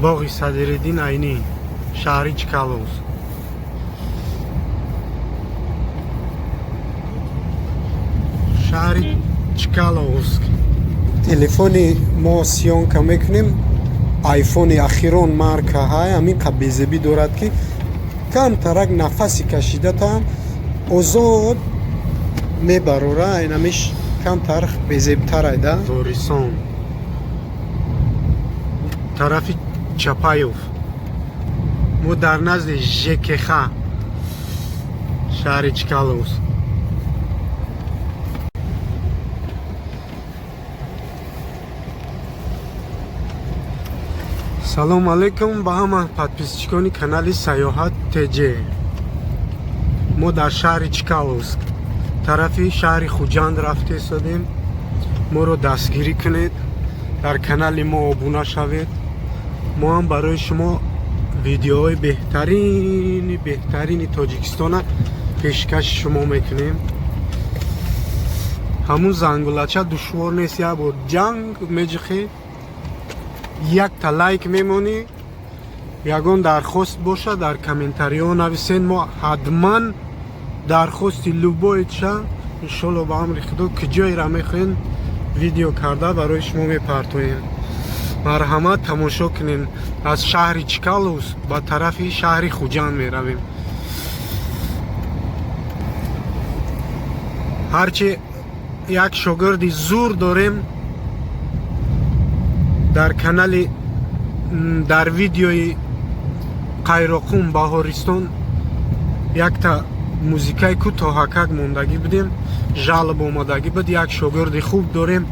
Боғи Садриддин Айнӣ, шаҳри Чкаловск. Шаҳри Чкаловск. Телефони мо съёмка мекунем, айфони ахирон марка ҳай, ҳамин қа безебӣ дорад, ки камтарак нафаси кашидатам озод мебарора. Айнамиш камтар безебтар айда. Ворисон, тарафи Чапаев. Мо дар назди ЖКХ шаҳри Чкаловск. Салом алейкум ба ҳама подписчикони канали Саёҳат ТЖ. Мо дар шаҳри Чкаловск, тарафи шаҳри Хуҷанд рафта истодем. Моро дастгирӣ кунед, дар канали мо обуна шавед. Мо ҳам барои шумо видеоҳои беҳтарини беҳтарини Тоҷикистона пешкаши шумо мекунем. Ҳамун зангулача душвор нест, як бор ҷанг меҷиқӣ, якта лайк мемонӣ. Ягон дархост боша, дар комментариҳо нависен. Мо ҳатман дархости любойча, иншолло, ба амри Худо, куҷоеро мехоҳем, видео карда барои шумо мепартоем. Марҳамат, тамошо кунем. Аз шаҳри Чкаловск ба тарафи шаҳри Хуҷанд меравем. Ҳарчи як шогирди зур дорем дар канали, дар видеои Қайроқум Баҳористон якта музикаи кӯтоҳакак мондагӣ будем, жалоба омадагӣ буд. Як шогирди хуб дорем,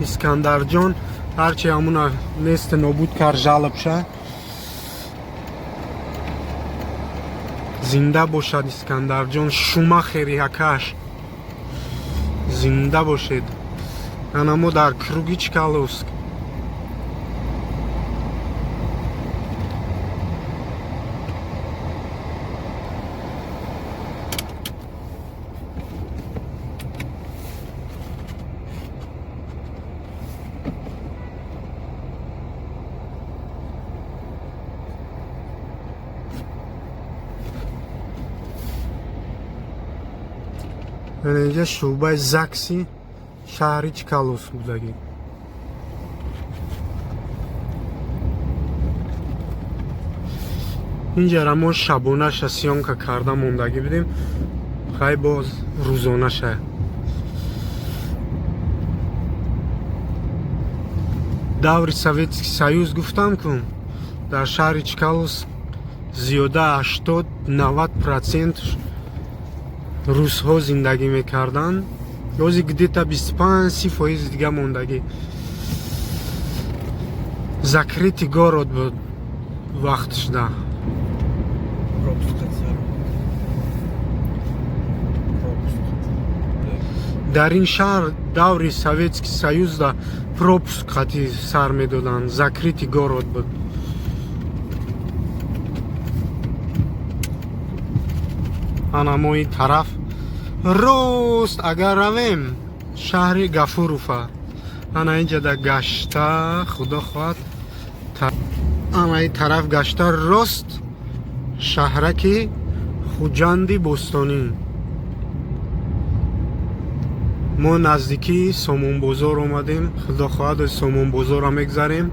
Искандарҷон, ҳарчи ҳамуна нест нобуд кард жалобаша. Зинда бошад Искандарҷон Шумахери акаш, зинда бошед. Ана мо дар круги Чкаловск. Инҷа шӯъбаи ЗАГСи шаҳри Чкаловск будагӣ. Инҷара мо шабонаша съёмка карда мондагӣ будем, хай, боз рӯзонаша. Даври Советский Союз, гуфтам ку, дар шаҳри Чкаловск зиёда 80-90% русҳо зиндагӣ мекарданд. Ҳози где-то 25-30% дига мондагӣ. Закрытый город буд вақтшда. Пропуск сар. Пропуск. Дар ин шаҳр даври Советский Союзда пропуск қати сар медоданд, закрытый город буд. Ана мо ин тараф рост агар равем, шаҳри Гафуруфа. Ана инҷада гашта, Худо хоҳад, ана ин тараф гашта рост шаҳраки Хуҷанди бостонӣ. Мо наздикии Сомонбозор омадем. Худо хоҳад, Сомонбозорро мегзарем.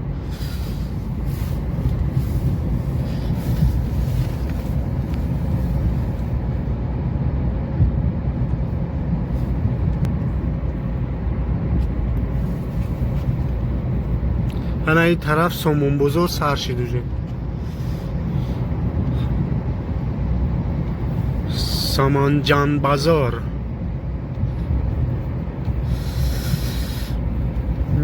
Ана ин тараф Сомонбозор сар шид уже. Саманҷанбазор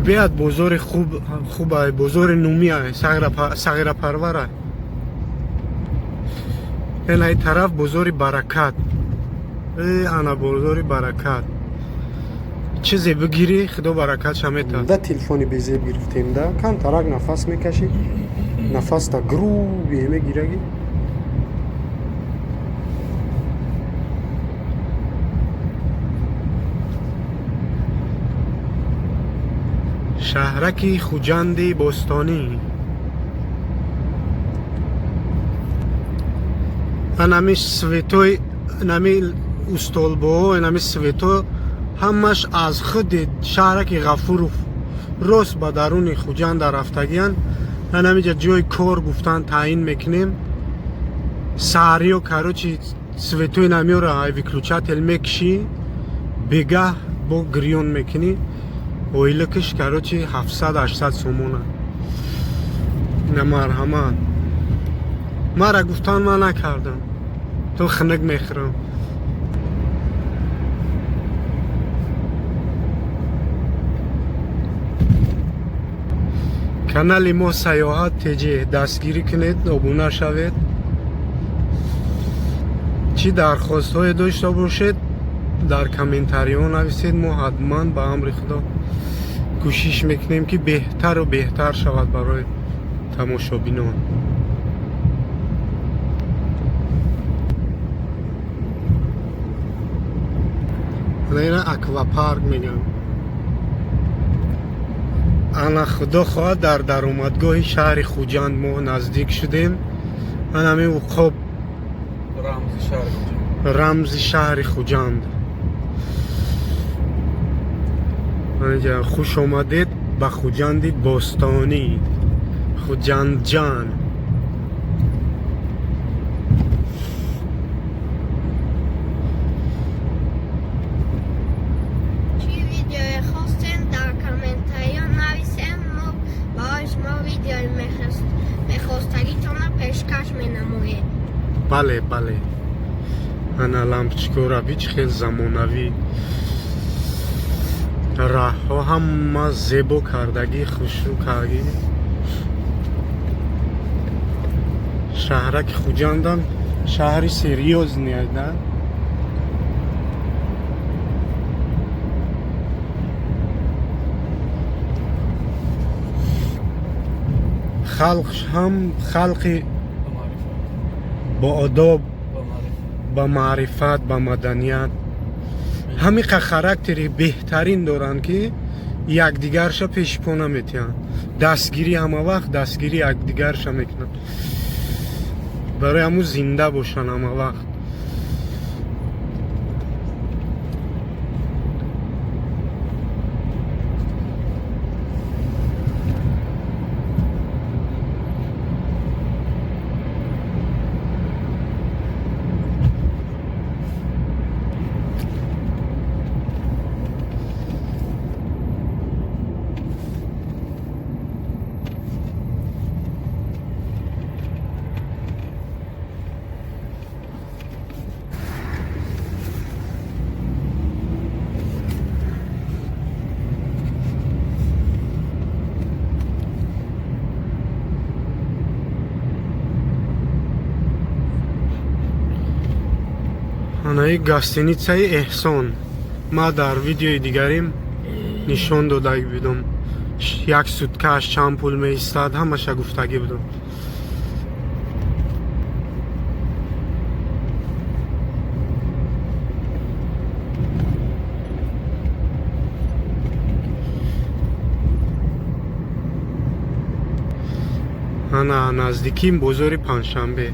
биад. Бозори хуб, хубай, бозори нумиай, сағирапарвара. Ана ин тараф бозори Баракат. Ана бозори Баракат, чизе бигирӣ, Худо баракатша метад. Да, телефони безеб гирифтем, да камтарак нафас мекашӣ, нафаста грубе мегираги. Шаҳраки Хуҷанди бостонӣ. Анами светои, анами устолбоҳо, анами свето ҳамаш аз худи шаҳраки Ғафуров рост ба даруни Хуҷанда рафтагиянд. Анамиҷа ҷои кор гуфтан таъин мекунем. Саҳриё, короче, светои намиёра ай выключатель мекушӣ, бегаҳ бо гирён мекунӣ. Ойликаш, короче, 700-800 сомона. На, марҳамат. Мара гуфтан, ман накардам, то хунук мехӯрам. Канали мо Саёҳат ТЖ дастгирӣ кунед, обуна шавед. Чӣ дархостҳое дошта бошед, дар комментариҳо нависед. Мо ҳатман, ба амри Худо, кӯшиш мекунем, ки беҳтару беҳтар шавад барои тамошобинон. Ана, аквапарк мегӯям. Ана, Худо хоҳад, дар даромадгоҳи шаҳри Хуҷанд мо наздик шудем. Ана ҳамин уқоб. Рамзи шаҳри Хуҷанд. Рамзи шаҳри Хуҷанд. Анаҷа, хуш омадед ба Хуҷанди бостонӣ, Хуҷандҷан. Чӣ видеое хостем, дар комментариё нависем. Мо барои шумо видеои мехостагитонро пешкаш менамоем. Бале, бале. Ана лампочкора бич, хел замонавӣ. Раҳҳо ҳама зебо кардагӣ, хушрӯ кардагӣ. Шаҳраки Хуҷандам шаҳри серьёзный, да. Халқ ҳам халқи Ба маърифат. боодоб. Ба маърифат. Ба маърифат, ба маданият. Ҳамиқа характери беҳтарин доранд, ки якдигарша пеши по наметиҳанд. Дастгирӣ, ҳама вақт дастгирӣ якдигарша мекунанд. Барои ҳамун зинда бошанд ҳама вақт. Анаи гостиницаи Эҳсон ма дар видеои дигарим нишон додагӣ будам. Як суткааш чанд пул меистад, ҳамаша гуфтагӣ будам. Ана наздикии бозори Панҷшанбе.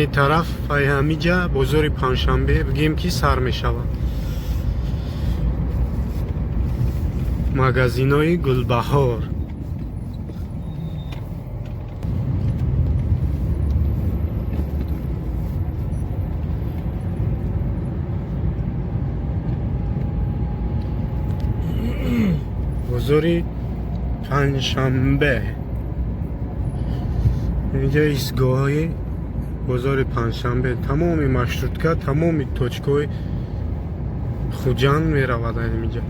Ин тараф, ай ҳамиҷа бозори Панҷшанбе бигем, ки сар мешавад. Магазинои Гулбаҳор. Бозори Панҷшанбе. Инҷа истгоҳи бозори Панҷшанбе. Тамоми маршрутка, тамоми точкаҳои Хуҷанд меравад ҳаминҷа.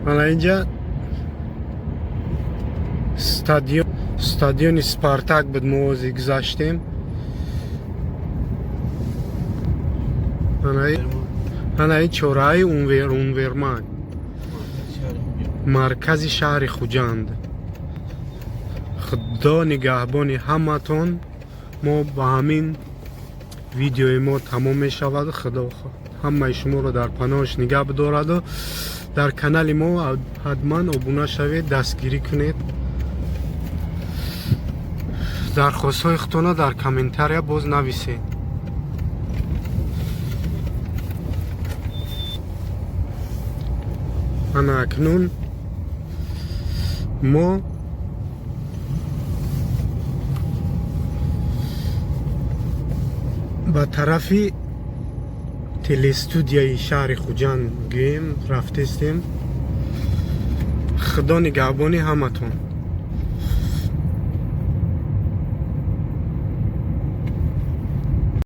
Мана инҷа стадиони Спартак буд, мо ози гузаштем. Ана ин чораи Унвермаг, маркази шаҳри Хуҷанд. Худо нигаҳбони ҳаматон. Мо ба ҳамин видеои мо тамом мешавад. Худо ҳамаи шуморо дар паноҳаш нигаҳ бидораду дар канали мо ҳатман обуна шавед, дастгирӣ кунед. Дархостҳои худтона дар комментария боз нависед. Ана акнун мо ба тарафи телестудияи шаҳри Хуҷанд гӯем рафтестем. Худо нигаҳбони ҳаматон.